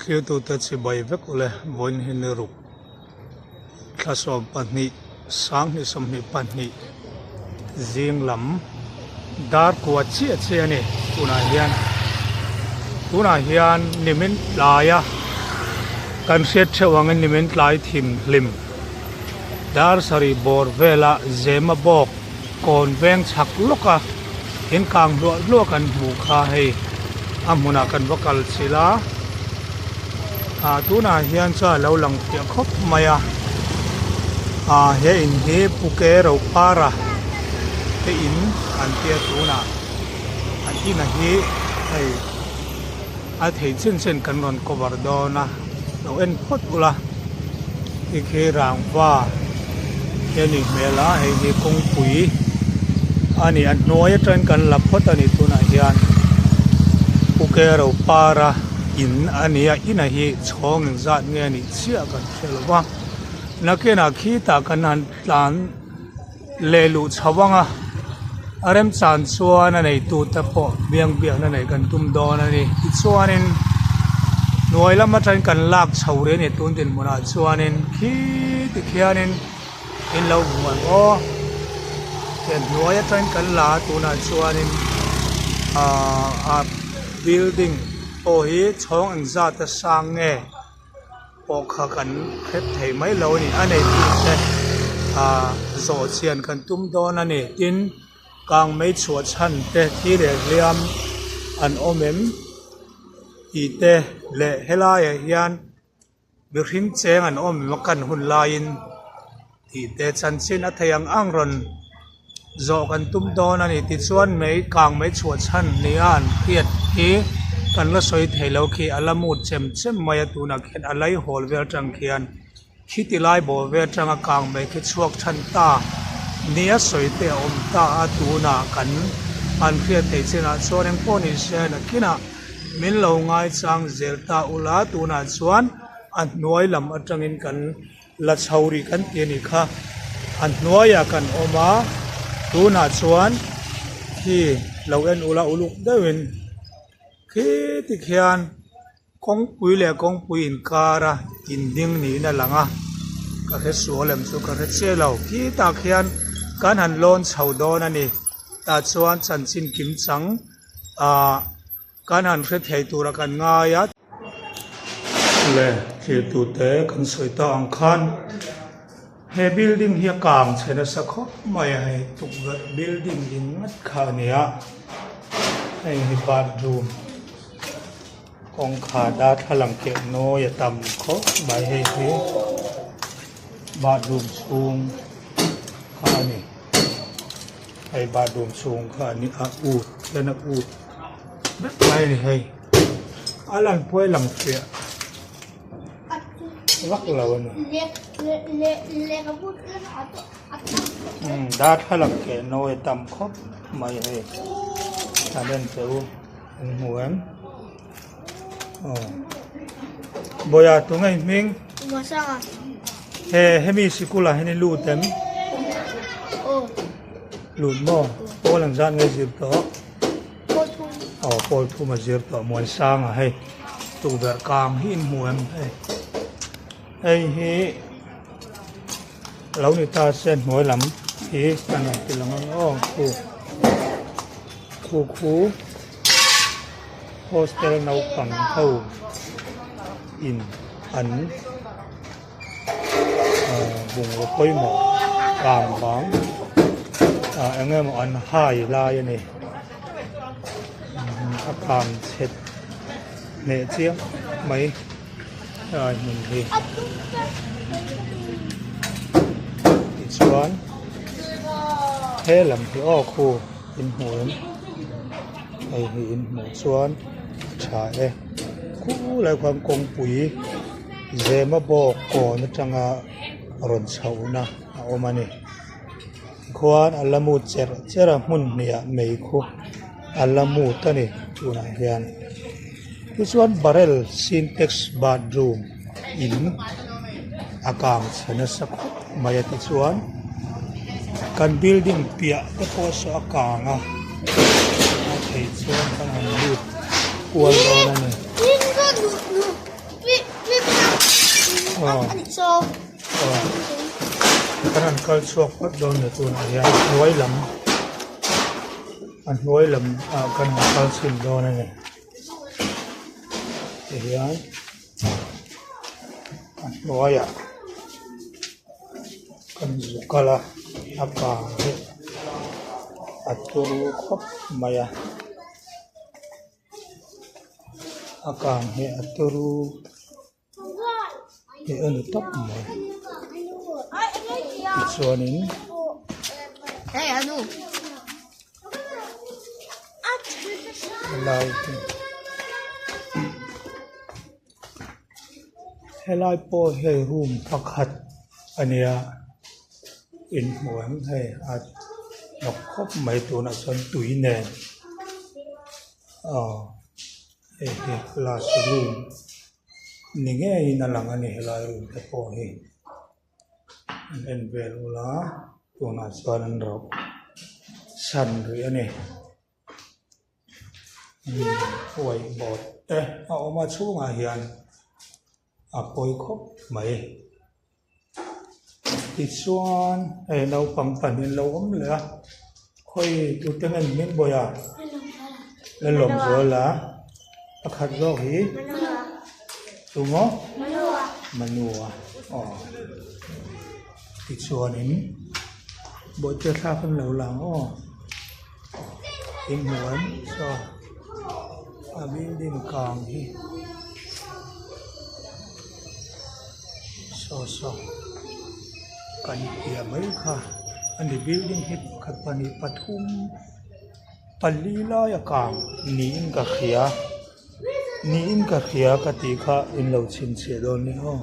Thliatute chibai vek ule vawiin hi ni ruk thla 12 2022 zing lam dar kua chiah chiah a ni tunah hian tunah hian nimin tlaia kan hriat theuh angin nimin tlai thim hlim dar sarih bawr vela zema bawk kawn veng chhak lawk a in kang hluah hluah kan hmuh kha hei a hmunah kan va kal chilh a ah tunah hian chuan a lo lang fiah khawp mai a ah he in hi Puke Ropara te in an tia tunah an in a hi hei a thei chin chin kan rawn cover dawn a lo en phawt ula hei khi rangva te a nih hmel a hei hi kawngpui a ni a hnuai atangin kan la phawt a ni tunah hian Puke Ropara in a ni a inah hi chhawng engzat nge a nih chiah kan hre lo va nakinah khitah kan han tlan. Leh luh chho ang a, a remchan chuan a neitu te pawh biang biakna neih kan tum dawn a ni. Tichuanin hnuai lam atangin kan lak chho rih a ni tun dinhmunah chuanin khi tikhianin in lo hmu ang aw. Tiang hnuai atangin kan la a tunah chuanin ahh a building pawh hi chhawng engzat a sang nge. Pawh kha kan hret thei mai lo a ni. A neitute ah zawh chian kan tum dawn a ni. Tin, kang mei chhuah chhan te thi leh hliam an awm em tih te leh helaiah hian mihring cheng an awm em a kan hun laiin tih te chanchin a thei ang ang rawn zawh kan tum dawn a ni tichuan mei kang mei chhuah chhan nia an hriat hi kan la sawi thei lo khi a la mut chem chem mai a tunah khian a lei hawl vel atang khian khi ti lai bawh vel atanga kang mei khi chhuak than ta nia sawi te a awm ta a tunah kan an hriat theih chinah chuan engpawh ni se nakinah min lo ngaichang zel ta ula tunah chuan a hnuai lam atangin kan. La chho rih kan ti a nih kha a hnuaiah kan awm a tunah chuan khi lo en ula uluk deuhin khi tikhian kawngpui leh kawngpui inkar a inding niin a lang a ka hre sual em chu ka hre chiah lo khitah khian kan han lawn chho dawn a ni tah chuan chanchin kim chang ahh. Kan han hre thei tura kan ngai a. Le thirtute kan sawi ta ang khan he building hi a kang chhe nasa khawp mai a hei tukverh building in ngat kha a ni a hei hi bathroom kawngkhar darthlalang keh nawi a tam khawp mai hei hi bathroom chhung kha a ni. Hei bathroom chhung kha a ni a ut hian a ut vek mai a ni hei a lan pawh a lang fiah vak lo a ni umm darthlalang keh nawi a tam khawp mai hei an en teh u an hmu em aw bawiha tunge i hming. He hemi sikul ah hian i lut em? Lut maw? Pawl ang zat nge zir tawh? Aw pawl thum a zir tawh Muansanga hei tukverh kang hi in hmu em hei hei hi lo ni ta se hnuai lam hi kan rawn ti lang ang aw khu khu khu hostel naupang ho in an bungraw pawimawh kang vang ah eng emaw an hai lai a ni a kang chhet hneh chiang mai helai hmun hi tichuan he lam hi aw khu in hmu em hei hi in hmuh chuan a tha e khulai khuan kawngpui zema bawk kawn atanga rawn chhohna a awm a ni khuan a la mut cherh cherh a hmun hnih ah mei khu a la mut a ni tunah hian tichuan barrel sintex bathroom in a kang chhe nasa khawp mai a tichuan kan building piah te pawh saw a kang a a theih chuan kan han lut kual dawn a ni. Aw aw kan han kal chhuak phawt dawn ni tunah hian a hnuai lam a hnuai lam ah kan han kal chhin dawn a ni tihian a hnuaiah kan zu kal a a kang hi a turu khawp mai a. A kang hi a turu hi a ni tawp mai tichuanin helai hi helai pawh hei room pakhat a nia inhmuh ang hei a hnawk khawp mai tunah chuan tui nen aw hei hi class room ni ngeiin a lang a ni helai room te pawh hi an en vel ula tunah chuan an rauh san rih a ni. Whiteboard te a awm a chhungah hian a pawi khawp mai tichuan hei naupang pahnih an lo awm leh a khawi tute nge an hming bawih a Lalawmzuala pakhat zawk hi tumaw Manua aw tichuanin bawihte thlak an lo lang aw. Inhmuh saw a building kang hi saw saw kan piah mai kha a ni building hi pakhat pahnih pathum pali lai a kang niin ka hria niin ka hria ka tih kha in lo chhinchhiah dawn nia aw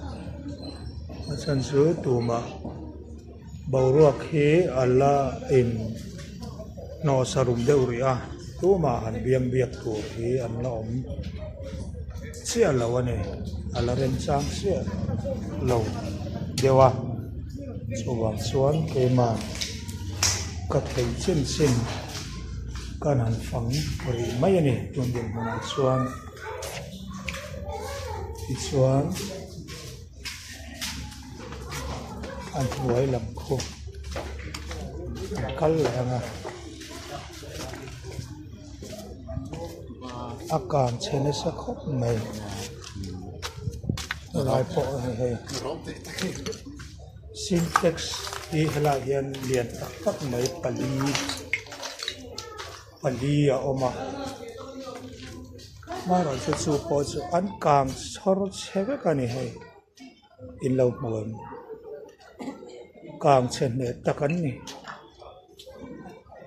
a chhan chu tumah. Boruak hi a la in hnawh sa rum deuh rih a tumah han biang biak tur hi an la awm chiah lo a ni a la remchang chiah lo deuh a chuvang chuan keimah ka theih chin chin ka han fang rih mai a ni tun dinhmunah chuan tichuan. A hnuai lam khu an kal leh ang a a kang chhe nasa khawp mai helai pawh a ni hei sintex hi helaiah hian lian tak tak mai pali a awm a hmarawh chu chu pawh chu an kang chawr chhe vek a ni hei in lo hmu ang kang chhe hneh tak an ni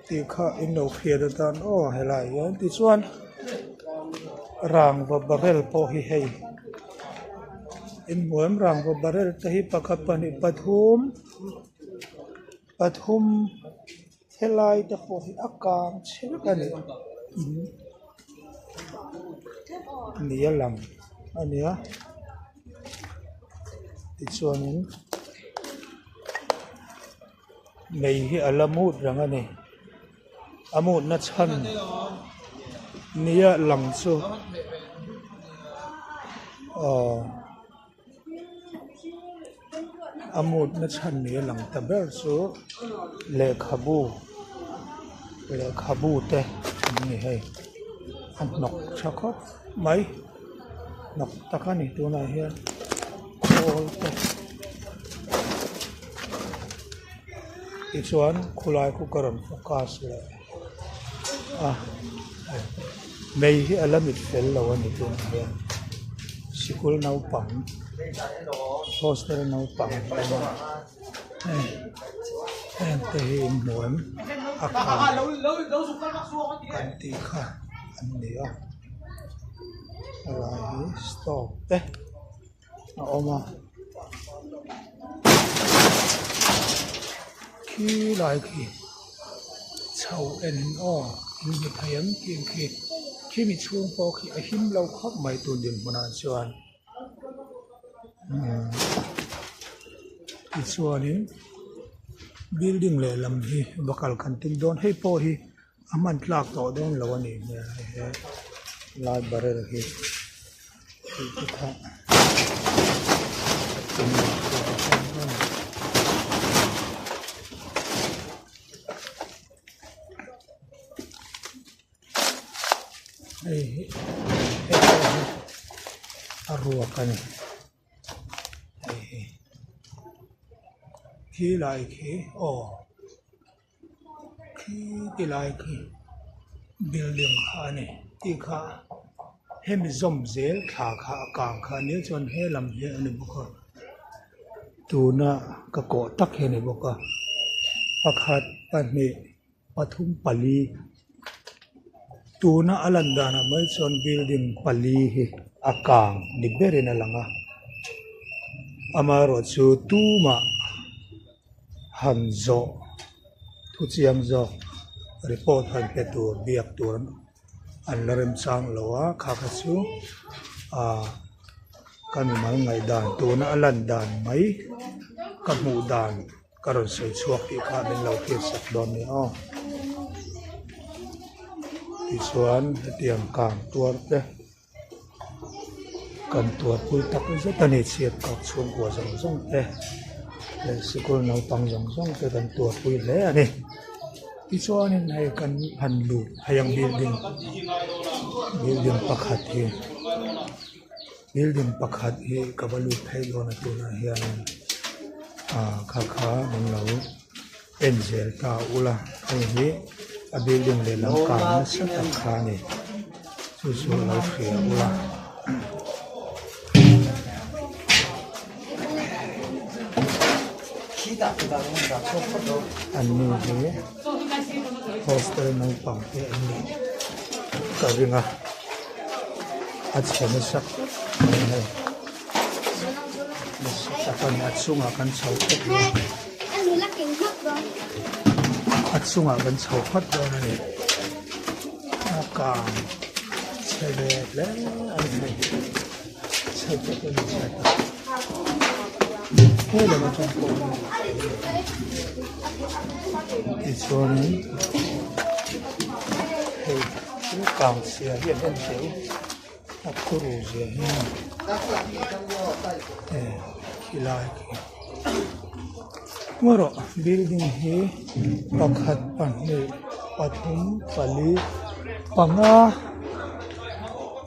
tih kha in lo hriat atan aw helaiah hian tichuan rangva barrel pawh hi hei in hmu em rangva barrel te hi pakhat pahnih pathum pathum. Helai te pawh hi a kang chhe vek a ni in ni a lang a nia tichuanin mei hi a la mut reng a ni a mutna chhan nia lang chu aw. A mutna chhan ni a lang ta ber chu lehkhabu lehkhabu te an ni hei a hnawk tha khawp mai hnawk tak a ni tunah hian khawl te tichuan khulai khu ka rawn focus leh a mei hi a la mit fel lo a ni tunah hian sikul naupang hostel naupang an awm a heng heng te hi in hmu em a kang kan tih kha an ni a helai hi stove te a awm a khi lai khi chho en aw in hmu thei ang tih khi khimi chhung pawh khi a him lo khawp mai tun dinhmunah chuan umm tichuanin building lehlam hi va kal kan tum dawn hei pawh hi a hman tlak tawh dawn lo a nih hmel hei he lai barrel hi. Hei hi hei pawh hi a ruak a ni hei hi khi lai khi aw khi ti lai khi building kha a ni tih kha hemi zawm zel thla kha a kang kha a nia chuan he lam hi a ni bawk a tuna ka kawh tak hi a ni bawk a pakhat pahnih. pathum pali tuna a lan danah mai chuan building pali hi a kang ni berin a lang a amaherawh chu tumah han zawh thu chiang zawk report han pe tur biak tur an la remchang lo a kha kha chu ahh ka mimal ngaihdan tuna a lan dan mai ka hmuh dan. Ka rawn sawi chhuak tih kha min lo hriat sak dawn nia aw. Tichuan hetiang kang tuar te kan tuarpui tak zet a ni chhiat kak chhungkua zawng zawng te leh sikul naupang zawng zawng te kan tuarpui hle a ni. Tichuanin hei kan han lut phei ang building building pakhat hi. Building pakhat hi ka va lut phei dawn a tunah hianin ah kha kha an lo en zel ta ula hei hi a building lehlam kang nasa tak kha a ni chu chu a lo hria ula. An ni hi hostel naupang te an nih ka ring a. A chhe nasa khawp mai hei nasa tak a ni a chungah kan chho phawt dawn a chungah kan chho phawt dawn a ni a kang chhe ve hle a ni hei chhe tak a ni chhe tak he lam atang pawh tichuanin hei. Thil kang chhia hi an en teh u a turu zia hi e khilai khi ngaw rawh building hi pakhat pahnih pathum pali panga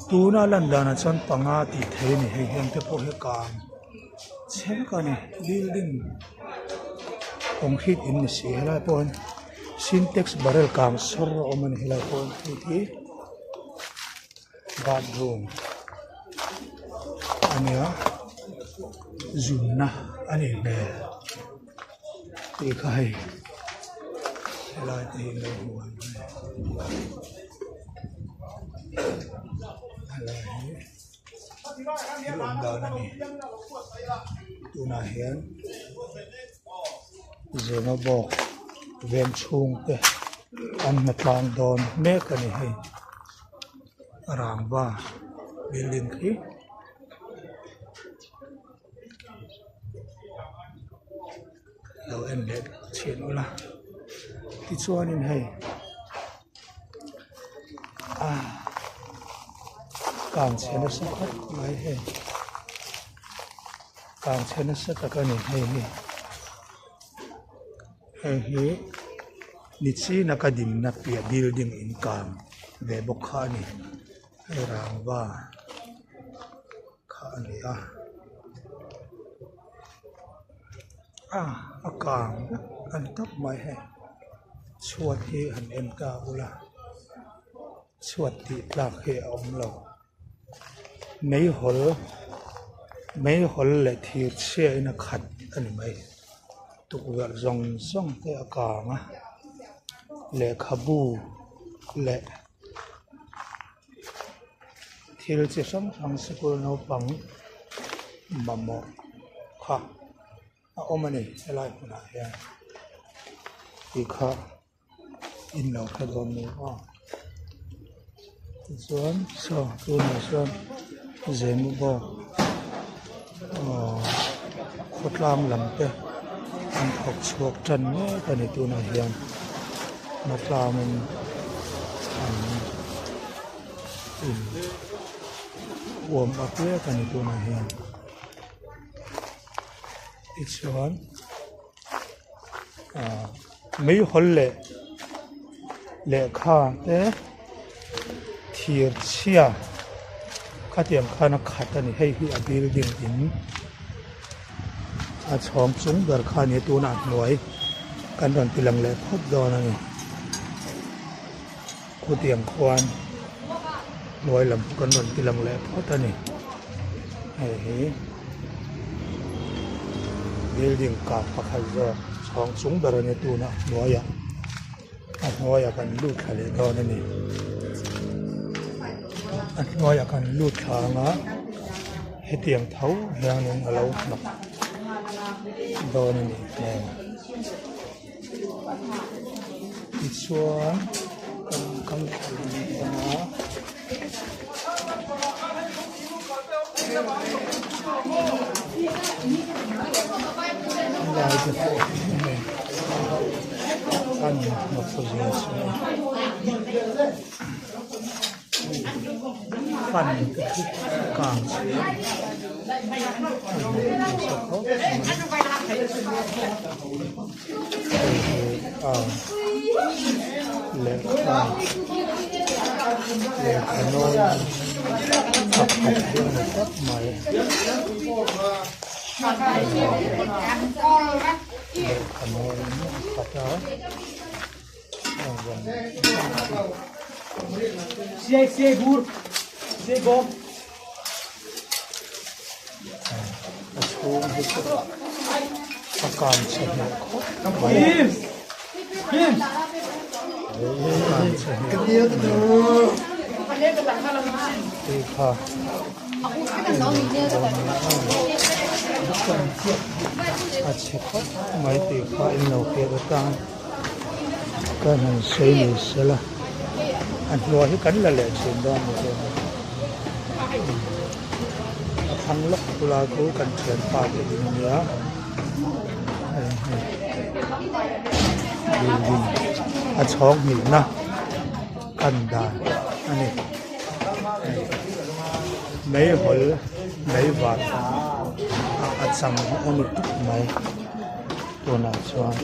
tuna lan danah chuan panga tih theih a ni hei hian te pawh hi kang chhe vek a ni building concrete in ni si helai pawh hian. Sintex barrel kang sawr a awm a ni helai pawh hei hi bathroom a nia zunna a nih hmel tih kha hei helai te hi lo hmu ang helai hi thil awm dan a ni tunah hian. Zemabawk veng chhung te an hna tlang dawn mek a ni hei rangva building khi lo en leh chhin ula tichuanin hei ah kang chhe nasa khawp mai hei. Kang chhe nasa tak a ni hei hi hei hi ni china ka dinna piah building in kang ve bawk kha a ni hei rangva kha a ni a ah a kang vek a ni tawp mai hei chhuat hi han en ta ula chhuat tih tlak hi a awm lo. Meihawl meihawl leh thir chhia in a khat a ni mai tukverh zawng zawng te a kang a lehkhabu leh thil chi hrang hrang sikul naupang mamawh kha a awm a ni helai hmunah hian tih kha. In lo hre dawn ni aw tichuan saw tunah chuan Zemabawk aw khawtlang lam te an thawk chhuak tan mek a ni tunah hian hnatlangin an in uam up mek a ni tunah hian. Tichuan ah meihawl leh lehkha te thir chhia khatiang khan a khat a ni hei hi a building in a chhawng chung ber kha a ni tunah hnuai kan rawn ti lang leh phawt dawn a ni khutiang khuan hnuai lam chu kan rawn ti lang leh phawt a ni hei hi building kah pakhat zawk chhawng chung ber a ni tunah hnuaiah a hnuaiah kan lut thla leh dawn a ni a hnuaiah kan lut thla ang a hetiang tho hianin a lo hnawk dawn a nih hmel tichuan kan kal thla leh ang a. Helai te pawh hi hei an hnawk zia chu fan te khi kang chhe a hnawk nasa khawp mai hei hi a lehkha lehkha nawi a khat hi a ni tlat mai. Lehkha nawi a khat a. A chhung hi chu a kang chhe hneh khawp mai kang chhe hneh tih kha a chhe khawp mai tih kha in lo hriat atan. Ka han sawi ni sela a hnuai hi kan la leh thin dawn ni dawn a a thlang lawk bula chu kan thianpa te in ania hei hi building a chhawng hnihna kan dan a ni hei meihawl meivar a chang a ni tawp mai. Tunah chuan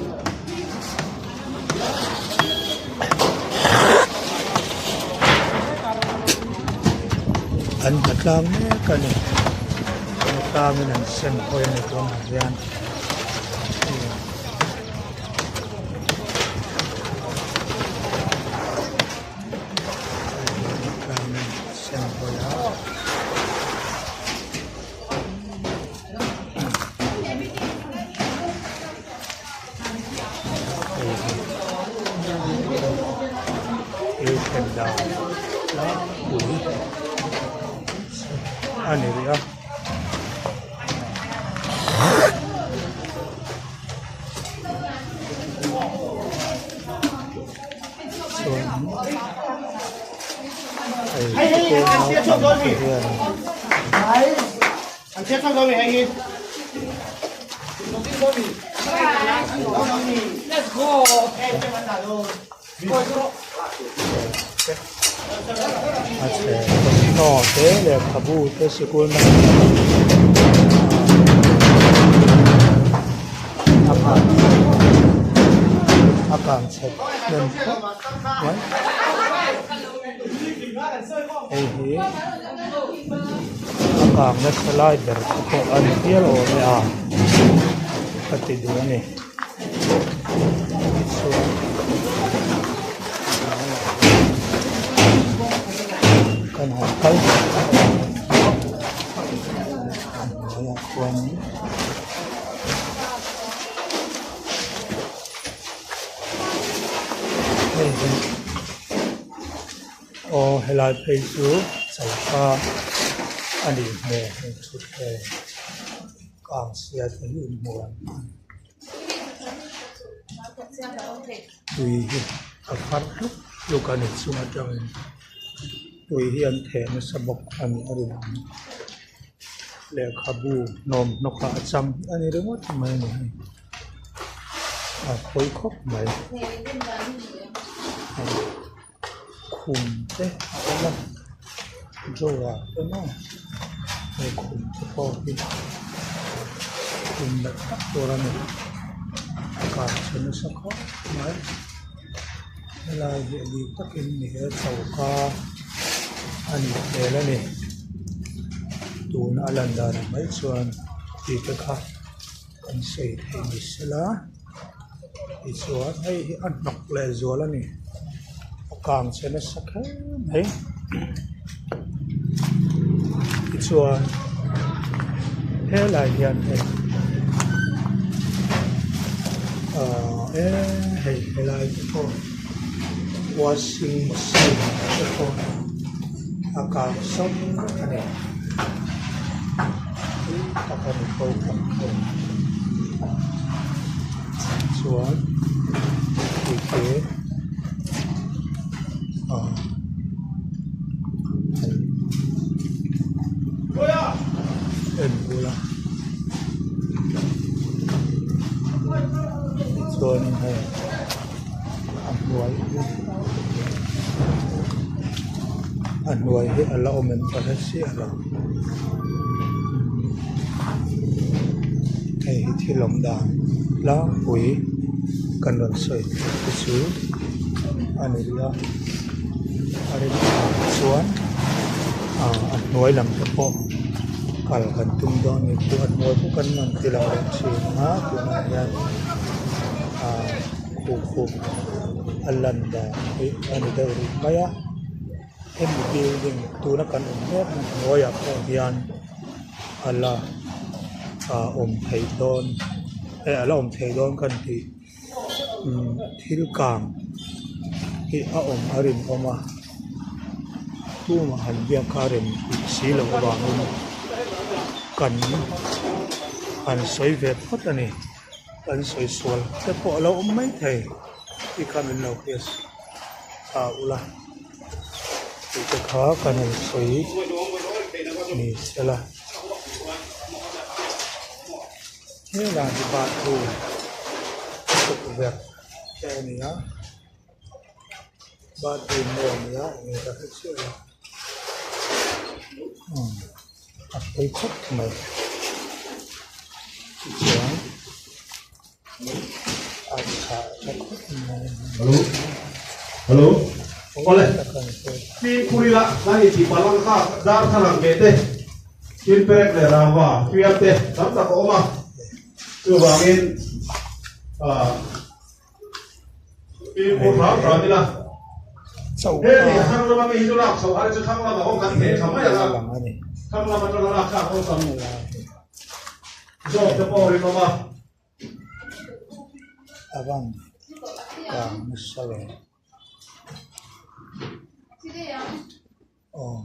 an hna tlang mek a ni hna tlangin an sem hawi a ni tunah hian. Sem hawi a. Thil thlen dan tlangpui a ni rih a. Chuan hei sikul naupang te hian. A chhe thawmhnaw te lehkhabu te sikul naupang a kang chhe hnem khawp mai hei hi. A kang nasa lai ber te pawh a ni hial awm e a ka ti duh a ni tichuan kan han kal a hnuaiah khuanin. Hei hi. Aw helai phei chu choka a nih hmel hei thutthleng kang chhia te hi inhmuh ang tui hi a far hluk hluk a ni chung atangin tui hi an theh nasa bawk a nih a rinawm lehkhabu hnawm hnawk ah a chang a ni ringawt mai a ni hei. A pawi khawp mai khum te a awm a drawer te maw hei khum te pawh hi. Tum nalh tak tur a ni a kang chhe nasa khawp mai helai hi a bik takin ni e choka a nih hmel a ni tuna a lan danah mai chuan tih te kha kan sawi theih ni sela tichuan hei hi a hnawk leh zual a ni a kang chhe nasa kher mai tichuan helai hian hei ahh hei helai te pawh washing machine te pawh a kang sawk a ni tui tak a ni bawk ang hei chuan hei hi ah en bula tichuanin hei a hnuai hi a hnuai hi a la awm em ka hre chiah lo hei hi thil awm dan tlangpui kan rawn sawi tur te chu a ni a a remchang chuan ah a hnuai lam te pawh kal kan tum dawn a ni chu a hnuai pawh kan rawn ti lang leh thin a tunah hian ah khuh khuh a lan dan hi a ni deuh rih mai a hemi building tuna kan awm mek na hnuaiah pawh hian a la ah awm theih dawn eh a la awm theih dawn kan tih umm thil kang hi a awm a rinawm a tumah han biak kha a rem tih si loh avangin kan han sawi ve phawt a ni. Kan sawi sual te pawh a lo awm mai thei tih kha min lo hriat ta ula tih te kha kan han sawi ni sela helai hi bathroom tukverh te a ni a bathroom nge a ni a eng ka hre chiah lo umm a pawi khawp mai tichuan a tha tha khawp mai Hello Hello Awle Fimkhur ila kan intih palh ang kha darthlalang ve te thil perek leh rangva fiam te tam tak a awm a chuvangin ah fimkhur hram hram ila choka he ni thlang lama mi hi chu lak chhoh har chu thlang lama awm kan theh tha mai ang a lang a ni thlang lama atanga lak thlak awm tam zawk te pawh rinawm a. A van kang nasa ve aw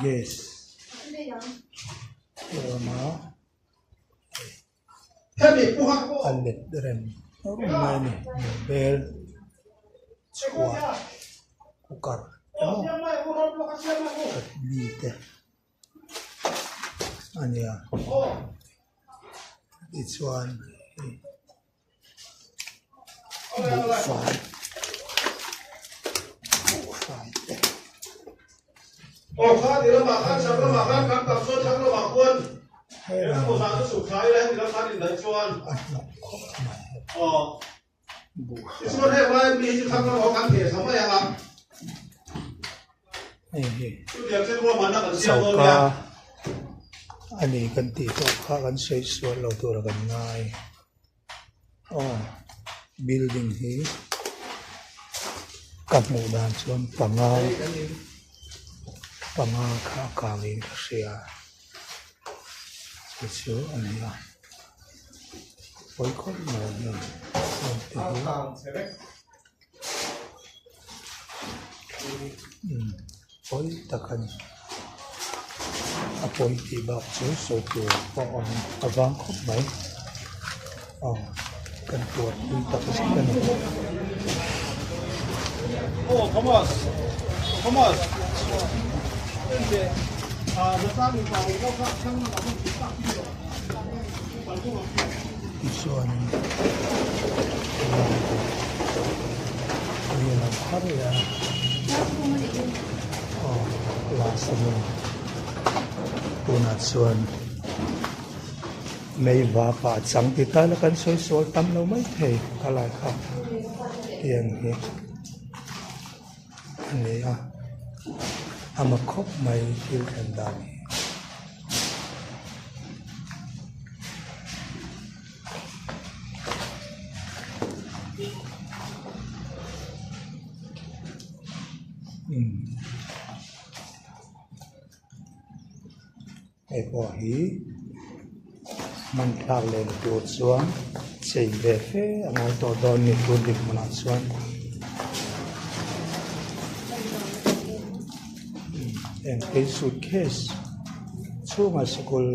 gas a awm a. A let rem rem mai a ni bel chhuat cooker emaw chutney te a ni a tichuan hei buhfai buhfai te. A hnawk khawp mai hei hi choka a ni kan tih pawh kha kan sawi sual lo tur a kan ngai aw building hi ka hmuh dan chuan panga panga kha a kang in ka hria chu chu a ni a. Pawi khawp mai a hei heng te hi umm pawi tak a ni a pawi tih bak chu sawi tur pawh a awm a vang khawp mai aw kan tuar pui tak zet a ni. Tichuanin helai hi tui a lo thar leh a aw glass a ni tunah chuan. Mei vapah a chang ti ta ila kan sawi sual tam lo mai thei khalai kha tiang hi a ni a a ma khawp mai thil thlen dan hi. Hei pawh hi hman thlak len tur chuan chei ve fe a ngai tawh dawn ni tun dinhmunah chuan heng phei suitcase chhungah sikul.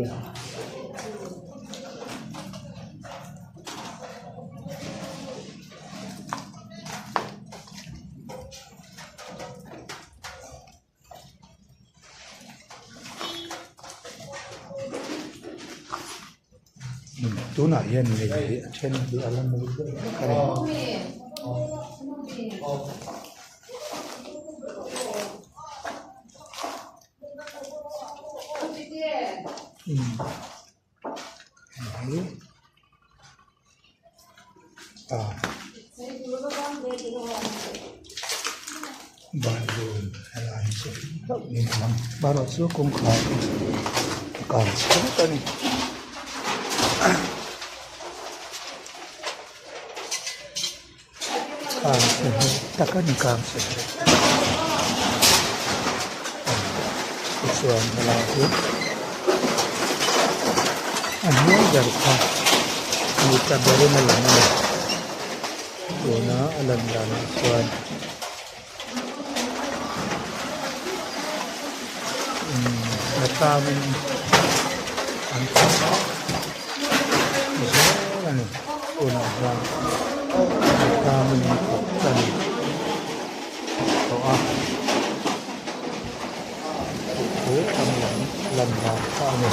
Tunah hian lei hi a then hi a la mur deuh hlek a ni. Bathroom helai hi chu hlauh niin a lang erawh chu kawngkhar a kar chhe vek a ni. Kar chhe hmel tak a ni kar chhe hmel tichuan helai hi a hnuai ber kha mi ta berin a lang a ni tuna a lan danah chuan a tlangin an thawk zel a ni tunah hian a tlangin an thawk tan tawh a tih chu an lam lan dan kha a ni.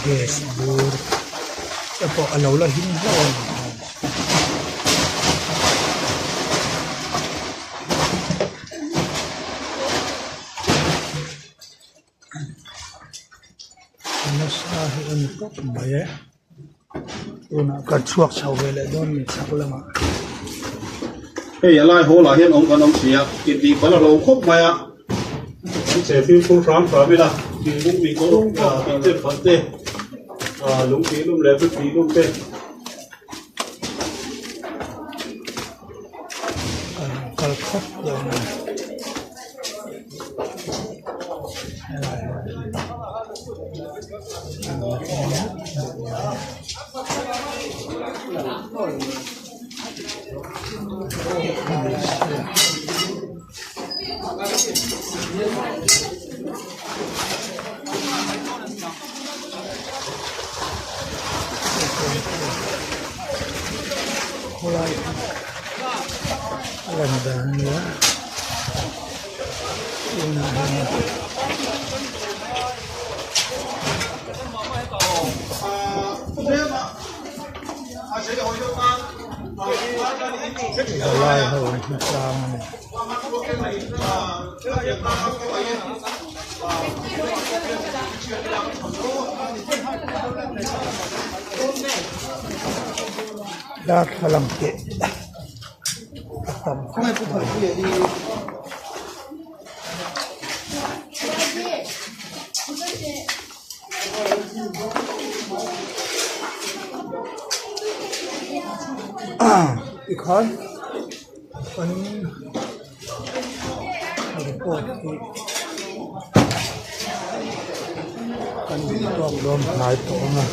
Gas bur te pawh a lo la him hlauh a ni. Nasa hi a ni tawp mai e tunah kan chhuak chho ve leh dawn ni chhak lamah. Hei a lai hawl ah hian awm kan awm si a intih pal a lo khawp mai a kan che fimkhur hram hram ila tih buk tih tih chet phat te ah lung tih lum leh brick tih lum te. Kan kal khawp dawn a ni. Helai khawlai a lan dan a nia tunah hian Palai ho an hmu tlang a ni. Darthlalang te a tam khawp mai. Tikhan kan report hi kan tawk dawn hnai tawh ang a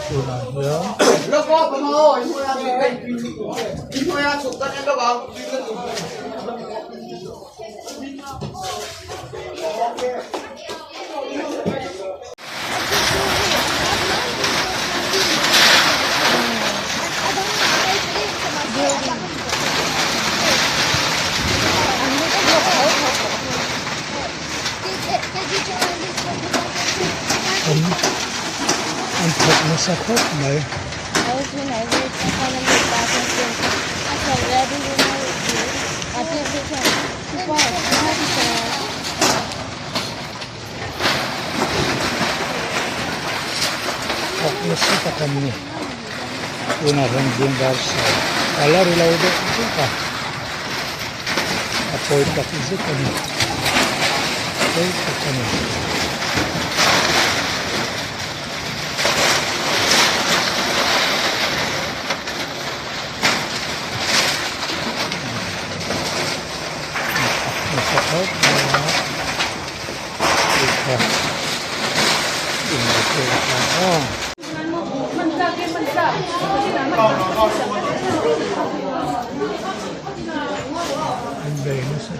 tunah hian. An an thawk nasa khawp mai. Thawk nasa tak an ni tunah hian zing dar sa a la ri lo deuh deuh a a pawi tak zet a ni pawi tak a ni. Nasa khawp mai a lehkha inbuatsaih a aw. An bei nasa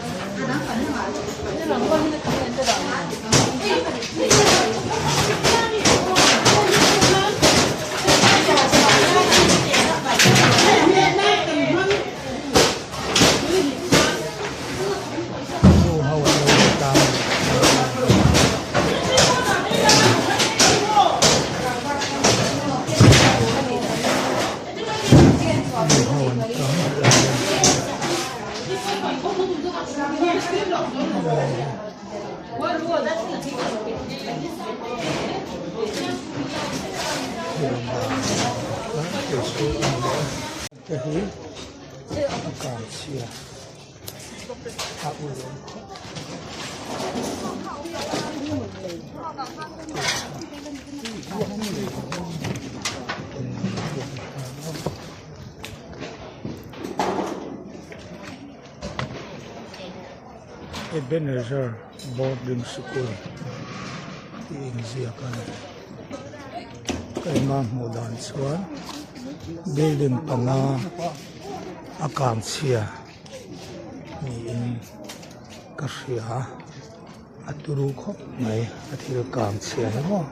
Nu ho an lo la tang Nu ho an tang Te hi a kang chhia a ul awm khawp Ebenezer Boarding Sikul tih inziak a ni. Keimah hmuh dan chuan building panga a kang chhia niin ka hria a turu khawp mai a thil kang chhia hi maw.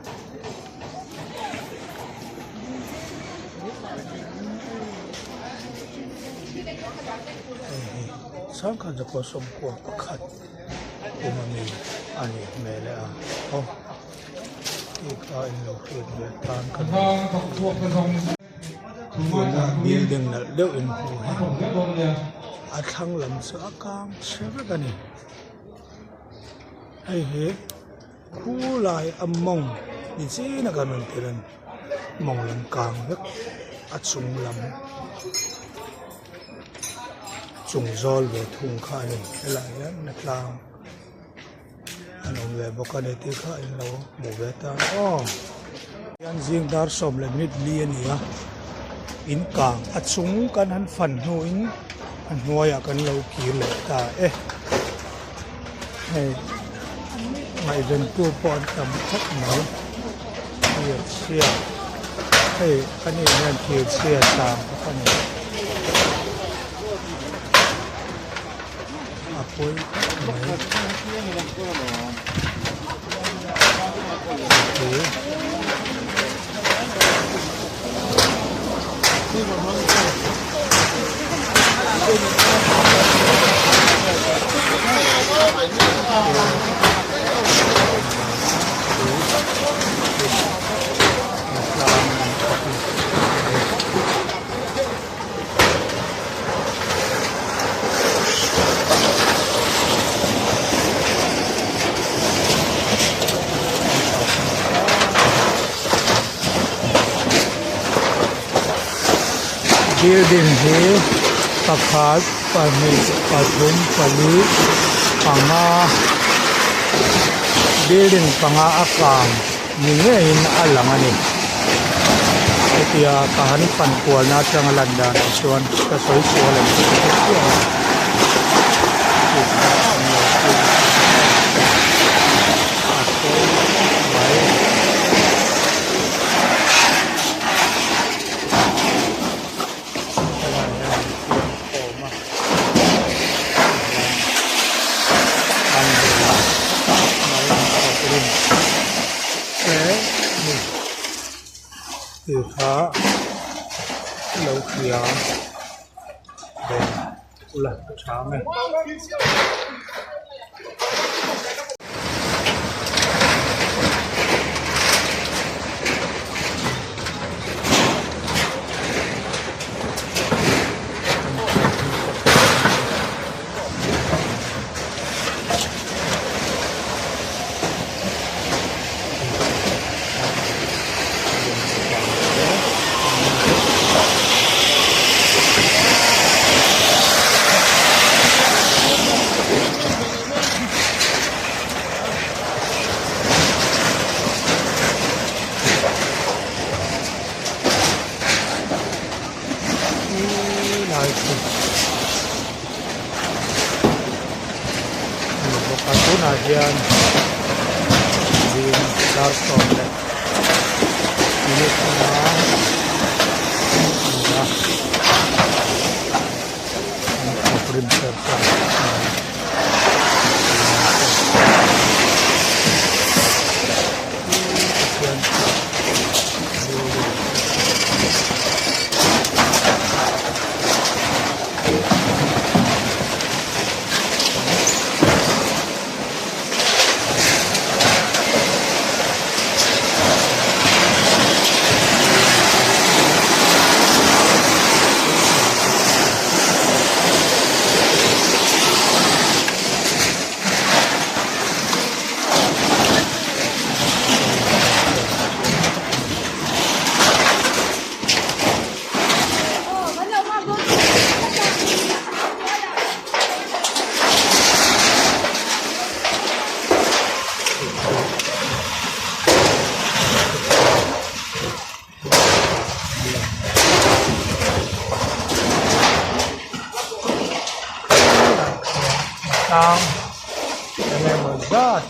Hei hi sangkhat zakua sawmkua pakhat kum ami a nih hmel e a aw tih kha in lo hriat ve tan ka duh. Tuna building nalh deuh in hmuh hi a thlang lam chu a kang chhe vek a ni hei hi khulai a mawng ni chin a kan rawn tir a ni mawng lam kang vek a chung lam chung zawl ve thung kha a ni helaiah hian hnatlang. An awm ve bawk a ni tih kha in lo hmu ve ta aw. Hian zing dar 12 li a ni a, in kang a chung kan han fan hnuin a hnuaiah kan lo kir leh ta e. Hei ngaihventu pawh an tam khawp mai thir chhia hei a nih hian thir chhia sang bawk a ni. A pawi khawp mai Building hi pakhat pahnih pathum pali panga building panga a kang ni ngeiin a lang a ni hetia ka han pan kualna atanga lan danah chuan ka sawi sual ang tih ka hre chiah a tih kha an lo hriat a pawi khawp mai. Helaiah hian an siam khawm a tihian an bei a mai an thawk rim hle a ni tih kha lo hria ve ula a tha ang e. Lai chu a ni bawk a tunah hian zing dar sawm leh minute nga a ni a an thawk rim ser ser a ni. Tlang. zat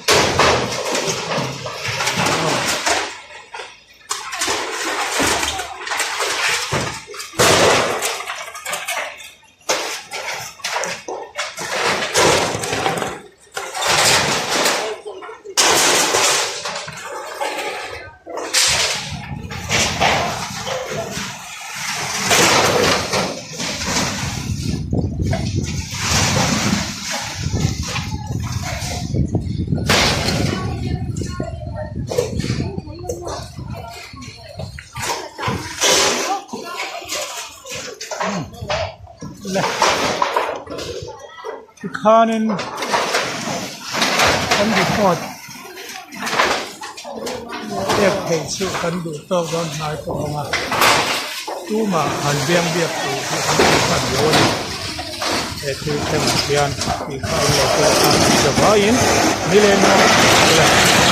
Tikhanin kan report pek theih chu kan duh tawk dawn hnai pawh a awm a tumah han biang biak tur hi an awm hman lo a ni he thil thlengah hian tih kha an lo pawh a zavaiin nileng a.